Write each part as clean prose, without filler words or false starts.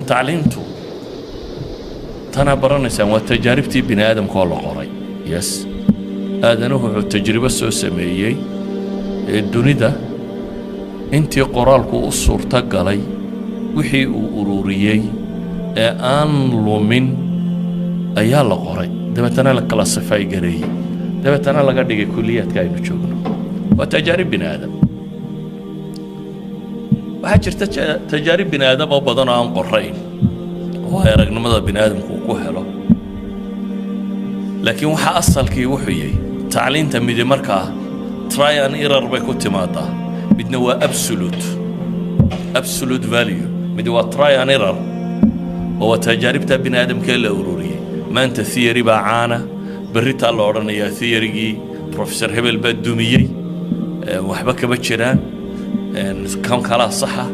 Tacliimtu tanaa baranaysaan waa tajaaribtii bini aadamka oo la qoray. Yes, aadanuhu wuxuu tajribo soo sameeyey ee dunida intii qoraalku u suurto galay, wixii uu ururiyey ee aan lumin ayaa la qoray, dabeetana la classify gareeyey, dabeetana laga dhigay kuliyaadka aynu joogno. Waa tajaarib bini aadam. Waxaa jirta tajaarib bini aadam oo badan oo aan qorayn oo ay aragnimada bini aadamku uu ku helo, laakiin waxaa asalkii wuxuu yahay tacliinta midi markaa try and error bay ku timaadaa, midna waa absolute value. Midi waa try and error oo waa tajaaribta bini aadamkee la ururiyey. Maanta theory baa caana, berritaa la odhanayaa theorygii professor hebel baa dumiyey, waxba kama jiraan, kan kalaa saxa.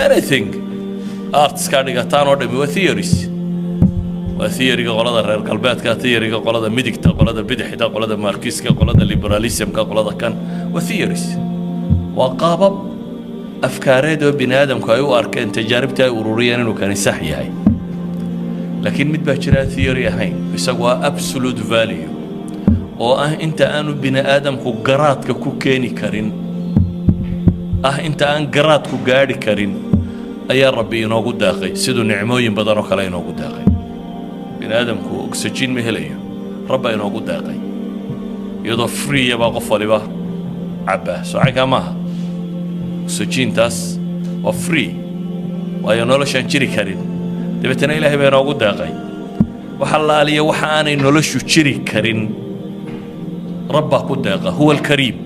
Anything artskaa dhigataan oo dhami waa theories. Waa theoryga qolada reer galbeedka, theoryga qolada midigta, qolada bidixda, qolada marxiska, qolada liberalismka, qolada kan. Waa theories, waa qaabab afkaareed oo bini aadamku ay u arkeen tajaaribta ay ururiyeen inuu kani sax yahay. Laakiin mid baa jira theory ahayn, isagu waa absolute value oo ah inta aanu bini aadamku garaadka ku keeni karin, ah inta aan garaadku gaadhi karin ayaa Rabbi inoogu deeqay, siduu nicmooyin badan oo kale inoogu deeqay. Bini aadamku oxygen ma helayo, rabbaa inoogu deeqay iyadoo free ah baa qof waliba cabbaa. Socankaa maaha, oxygentaas waa free, waayo noloshaan jiri karin. Dabeetana Ilaahay baa inoogu deeqay. Waxa laaliya waxa aanay noloshu jiri karin rabbaa ku deeqa. Huwa alkariim.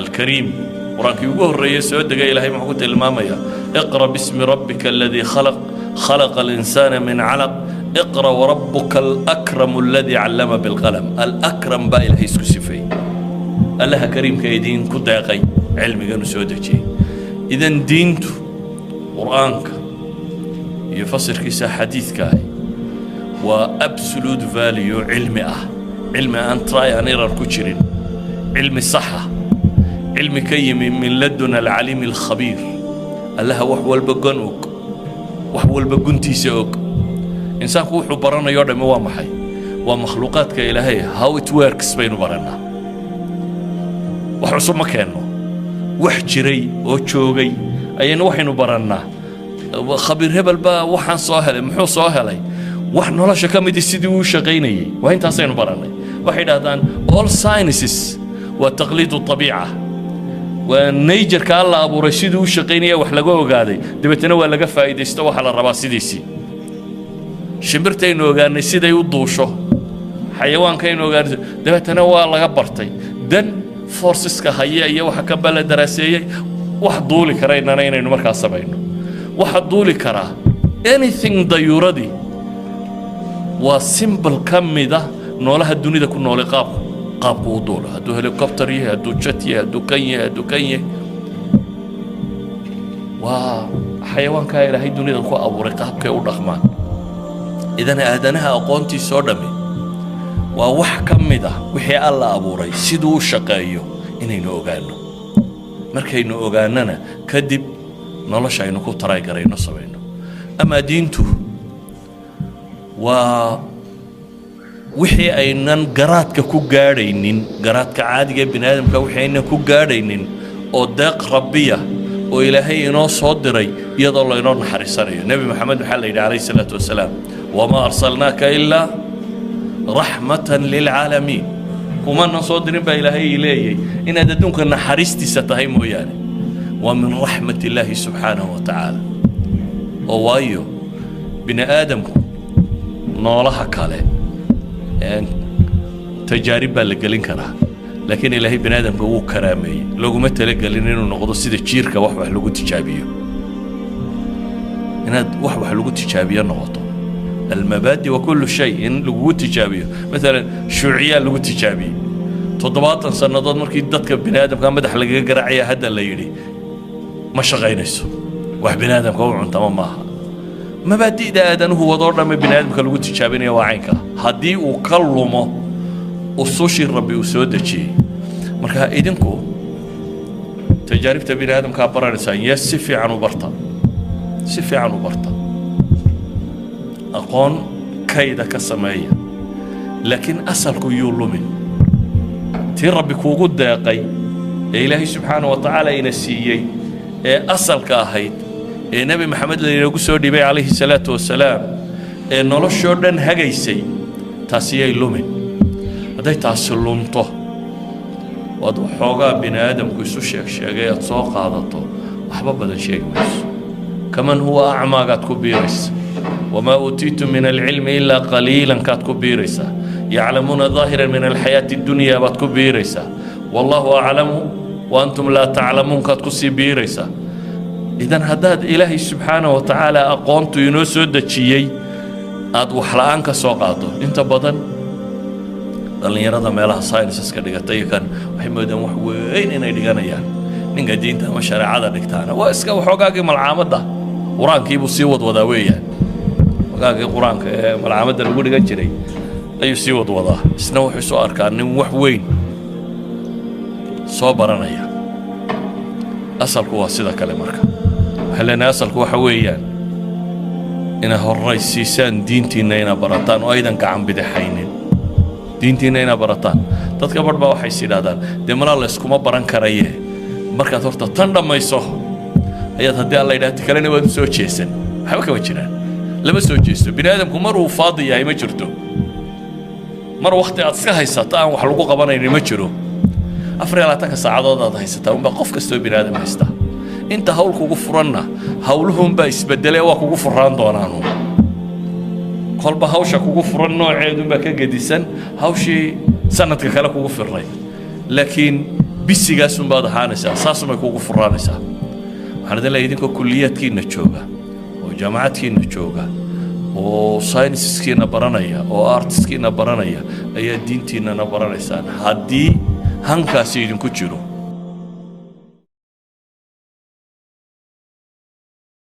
Alkariim, qur-aankii ugu horreeyey soo degay, Ilahay muxuu ku tilmaamayaa? اقرأ باسم ربك الذي خلق، خلق الإنسان من علق، اقرأ وربك الأكرم الذي علم بالقلم. الأكرم baa Ilahay isku sifeeyey, Allaha kariimka idiinku deeqay cilmiganu soo dejiyey. Idan diintu, qur-aanka iyo fasirkiisa xadiidka ahi, waa absolute value cilmi ah, cilmi aan try and error ku jirin, cilmi saxa, cilmi ka yimi من لدن العليم الخبير, Allaha wax walba gon og, wax walba guntiisa og. Insaanku wuxuu baranayo o dhammi waa maxay? Waa makhluuqaadka Ilaahay, how it works baynu barannaa. Wax cusub ma keenno, wax jiray oo joogay ayaynu waxaynu barannaa. Khabiir hebel baa waxaan soo helay. Muxuu soo helay? Wax nolosha ka midi sidii uu shaqaynayey. Waa intaasaynu barannay. Waxay idhahdaan all sciences waa تقليد الطبيعة, waa natureka Alla abuuray sidii u shaqaynaya wax laga ogaaday, dabeetana waa laga faa'iidaysto. Waxaa la rabaa sidiisii shimbirtaynu ogaanay siday u duusho, xayawaankaynu ogaanay, dabeetana waa laga bartay dan forceska haya iyo waxa ka bala daraaseeyey wax duuli kara innana inaynu markaa samayno. Waxa duuli karaa anything, dayuuradii waa symbol ka mida noolaha dunida ku noolay qaabku u duulo, hadduu helicopter yahay, hadduu jet yahay, hadduu kan yahay, hadduu kan yahay, waa xayawaankaa Ilaahay dunida ku abuuray qaabkay u dhaqmaan. Idan aadanaha aqoontiisoo dhammi waa wax ka mid ah wixii Alla abuuray siduu u shaqeeyo inaynu ogaanno. Markaynu ogaanana kadib nolosha aynu ku taraygarayno, samayno. Amaa diintu waa wixii aynan garaadka ku gaadhaynin, garaadka caadiga ee bini aadamka wixii aynan ku gaadhaynin oo deeq rabbiya oo Ilaahay inoo soo diray iyadoo laynoo naxariisanayo. Nebi Maxamed maxaa la yidhi calayhi salaatu wasalaam? وما أرسلناك إلا رحمة للعالمين. Kumanan soo dirin baa Ilaahay leeyay inaad adduunka naxariistiisa tahay mooyaane. Waa من رحمة الله سبحانه وتعالى. Oo waayo, bini aadamku noolaha kale tajaarib baa la gelin karaa, laakiin Ilaahay bini aadamka wuu karaameeyey. Looguma talagelin inuu noqdo sida jiirka wax lagu tijaabiyo. Inaad wax lagu tijaabiyo noqoto, المبادئ وكل شيء in lagugu tijaabiyo, maalan shuuciyaa lagu tijaabiyey 70 sannadood. Markii dadka bini aadamka madax lagaga garaacaya, hadda la yidhi ma shaqaynayso, wax bini aadamka u cuntama maaha. Mabaadi'da aadanuhu wadoo dhamme bini aadamka lagu tijaabinaya waa caynka, haddii uu ka lumo usushii Rabbi uu soo dejiyey. Marka idinku tajaaribta bini aadamkaa baranaysaan, yes, si fiican u barta. Si fiican u barta, aqoon kayda ka sameeya, laakiin asalku yuu lumin. Tii Rabbi kuugu deeqay ee Ilaahay subxaana wa tacaala ina siiyey ee asalka ahayd ee Nebi Maxamed laynoogu soo dhiibay calayhi salaatu wasalaam ee noloshoo dhan hagaysay, taasi yay lumin. Hadday taasi lunto, waad waxoogaa bini aadamku isu sheeg sheegay aad soo qaadato, waxba badan sheegi mayso. كمن هو أعمى gaad ku biiraysa. وما أوتيتم من العلم إلا قليلا kaad ku biiraysaa. يعلمون ظاهرا من الحياة الدنيا baad ku biiraysaa. والله أعلم وأنتم لا تعلمون kaad ku sii biiraysaa. Idan haddaad Ilaahay subxaana wa tacaala aqoontu inoo soo dejiyey aad wax la'aan ka soo qaado, inta badan dhallinyarada meelaha scienceska dhigatay kan waxay moodaan wax weyn inay dhiganayaan. Ninka diinta ama shareecada dhigtaana waa iska waxoogaagii malcaamadda qur-aankiibuu sii wadwadaa weeyaan. Waxoogaagii qur-aanka ee malcaamadda lagu dhigan jiray ayuu sii wadwadaa. Isna wuxuu soo arkaa nin wax weyn soo baranaya. Asalku waa sida kale. Marka waxaan leenahay, asalku waxa weeyaan inaad horraysiisaan diintiinna, inaad barataan oo aydan gacan bidixaynin diintiinna inaad barataan. Dadka barh baa waxay is yidhahdaan, dee malaa layskuma baran karaye, markaad horta tan dhammayso ayaad, haddii Alla yidhaha, kalena waad u soo jeesan. Waxba kama jiraan, lama soo jeesto. Bini aadamku mar uu faadi yahay ma jirto, mar wakhti aad iska haysato aan wax lagu qabanaynin ma jiro. 24-ka saacadood aad haysataa unbaa qof kastoo bini aadam haystaa. Inta hawl kugu furanna hawluhunbaa isbedelee, waa kugu furaan doonaanu. Kolba hawsha kugu furan nooceedunbaa ka gedisan hawshii sanadka kale kugu firnay, laakiin busygaas unbaad ahaanaysaa, saasunbay kugu furaanaysaa. Waxaan idin leeyahay, idinkoo kulliyaadkiinna jooga oo jaamacadkiinna jooga oo scienceskiina baranaya oo artskiina baranaya ayaa diintiinnana baranaysaan, haddii hankaasi idinku jiro.